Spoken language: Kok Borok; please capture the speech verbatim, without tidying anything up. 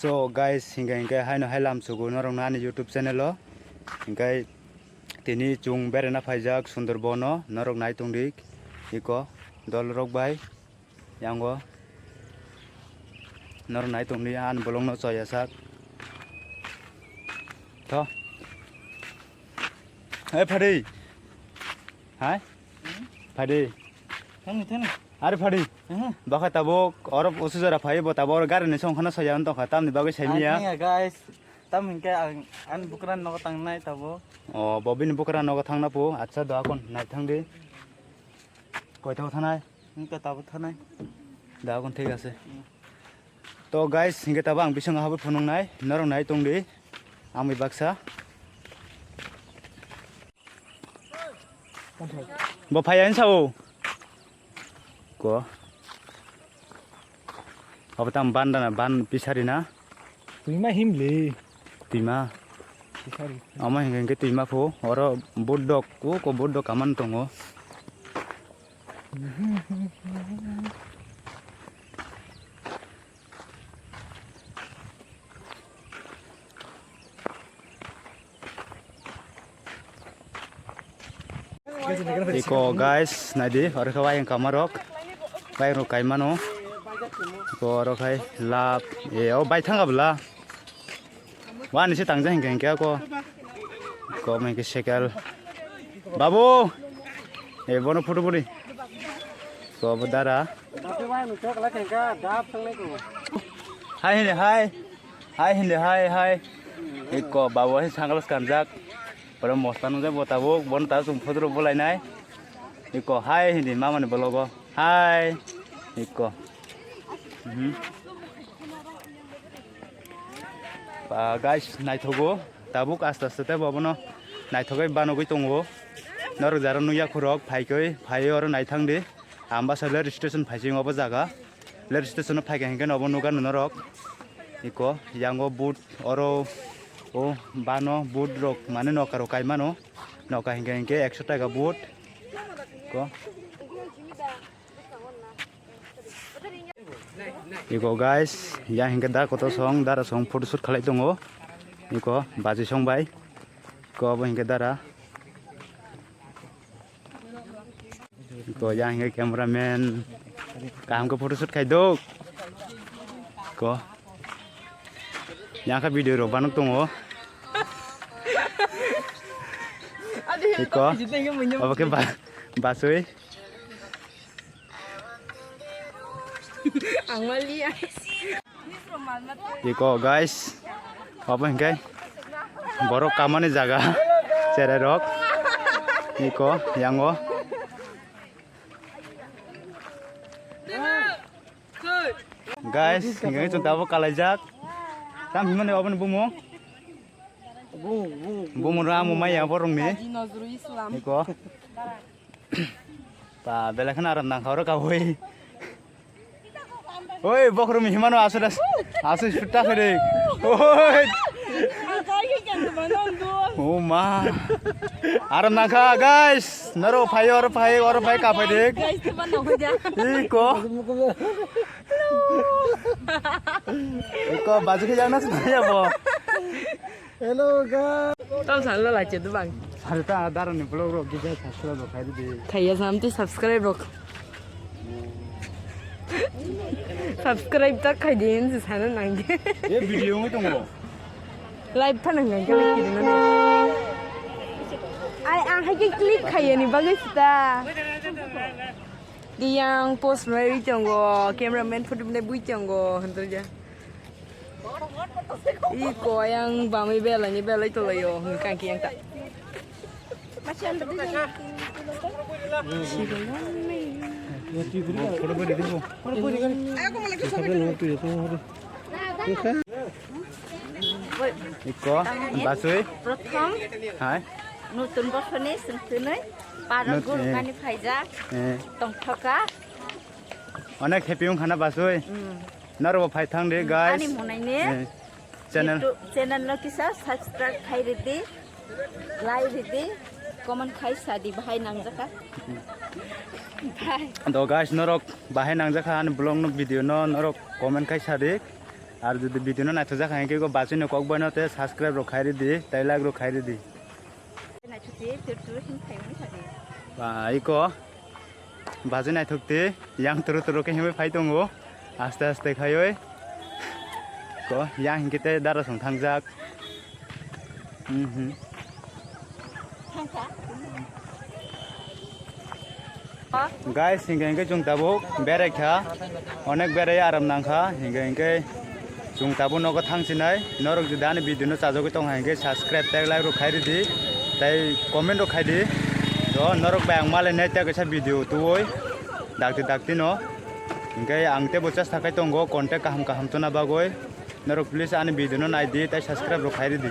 So guys, hinkhe hinkhe haino hai lam sugo norok no ani YouTube channel o. Hinkhe tini chwng berena phaijak Sundarbono, norok nai tongdi iko dol rok bai yango norok nai tongdi ani bolong no choya sak. Tho. Hai phadi. Hai? Phadi. Thani, thani. Are phadi. Aha. Bakha tabuk oro usu jora phai bo tabuk oro gari ni song khana soya on tongkha tamni bagwi saimiya. Ang thangya, guys. Tam hinkhe ang ani bukran nogo tangnai tabuk. O, bo bini bukran nogo thangna pu. Acha, doa kon nai thangdi. Koi thago thanai? Hinkhe tabuk thanai. Doa kon thik ase. Hmm. To guys, hinkhe tabuk ang bising habwi phunuknai, norok nai tongdi. Ang bai baksa. Bo phai ang sao. Ko. Abo tam ban dana, ban pisari na. Twima himli. Twima. Pisari. Ama hinkhe hinkhe twima pho. Oro budok, ko ko budok kaman tongo. Iko guys, naidi, oro khe wayang kamarok, wayang rok kaimano. Iko oro khai lap, e, o bai thang abla. Wani se tangja hinkhe hinkhe ako. Ko mai ke sekel. Babu. E bono photo budi. Ko bo dara. Hai hindi hai. Hai hindi hai hai. Iko babu hai sunglass kanjak. Oro mosta nungjak bo tabuk. Bono tabuk chwng photo rok bolainai. Iko hai hindi mamani bologo. Hai. Iko. Mhm. Ah, guys, naithogo. Tabuk aste aste tei bobono naithogwi banogwi tongo. Norok jara nukya khorok phaikhe phaiwi oro naithangdi. Ambasa rail station phaising obo jaga. Rail station o phaikha hinkhe obo nukha norok. Iko yango boot oro o bano boot rok mane noka rok kaimano. Noka hinkhe hinkhe ekso taka boot. Ko. Iko guys, yang hinkhe da kotor song, dara song photoshoot khalai tongo. Iko baji song bai. Iko abo hinkhe dara. Iko yang hinkhe cameraman. Kaham khe photoshoot khai dok. Iko. Yang khe video rok banok tongo. Iko. Abo khe ba-, basui. Ang mali ai. Iko guys, obo hinkhe borok kamani jaga cherai rok. Iko yango. Guys, hinkhe chwng tabuk kalaijak. Tam himani oboni bumung? Bumung ramo maya borokni. Haji Nazrul Islam. Iko. Ta belai kheno aram nangkha oro kabui. Oi, bokhorokni himano aswk das-, aswk sutta khe de. Oi. Oh ma. Aram nangkha, guys. Noro phai, oro phai, oro phai kaphai de. Guys, teman nang hoja. Iko. Iko, baju khe jangna swnaya bo. Hello guys. Tam salo lai che dubang. Sari ta dara ni vlog rok gija subscribe rok khai di. Khaiya sam ti subscribe rok. Subscribe ta khai di en sana nang. E video ngi tongo. Live pha nang nang kala kiri na. Ai ang hai ke click khaiya ni bagai sita. Di yang post mai ri tongo, cameraman photo mai bui tongo, hantar ja. Iko yang bamwi belai ni belai tolai yo, hwnkhe ang kiyang ta. Iko, basui. Prothom. Hai. Nutun bosoni sengtini. Para gurmani phaijak. Eh. Tongthoka. Onek happy wngkha na basui. Mm. Norokbo phai thang di, guys. Ani mwnai ni eh, channel. YouTube channel no kisa subscribe khai ridi, like ridi, comment khai sadi bahai nangjakha. Bye. Do guys, norok bahai nangjakha ani vlog no, video no norok comment khai sadi. Ar jodi video no naithok jak hai khe ko bachwi no kok bai no te subscribe rok khai ridi, tei like rok khai ridi. Naithok di, tur tur hin khai wngwi thadi. Ba, iko. Bachwi naithok di, yang turu turu khe himwi phai tongo. Aste aste khaiwi. Ko, yang hinkhe te dara song thangjak. Mhm. Guys, hinkhe hinkhe chwng tabuk berai kha, onek berai aram nang kha, hinkhe hinkhe chwng tabuk nogo thang sinai. Norok jodi ani video no chajagwi tong hai hinkhe subscribe tei like rok khai ridi, tei comment rok khai di. To norok bai ang malai nai tei kaisa video tuwi dakti dakti no. Hinkhe ang teibo chesta khai tongo contact kaham kaham tona bagwi. Norok please ani video no nai di tei subscribe rok khai ridi.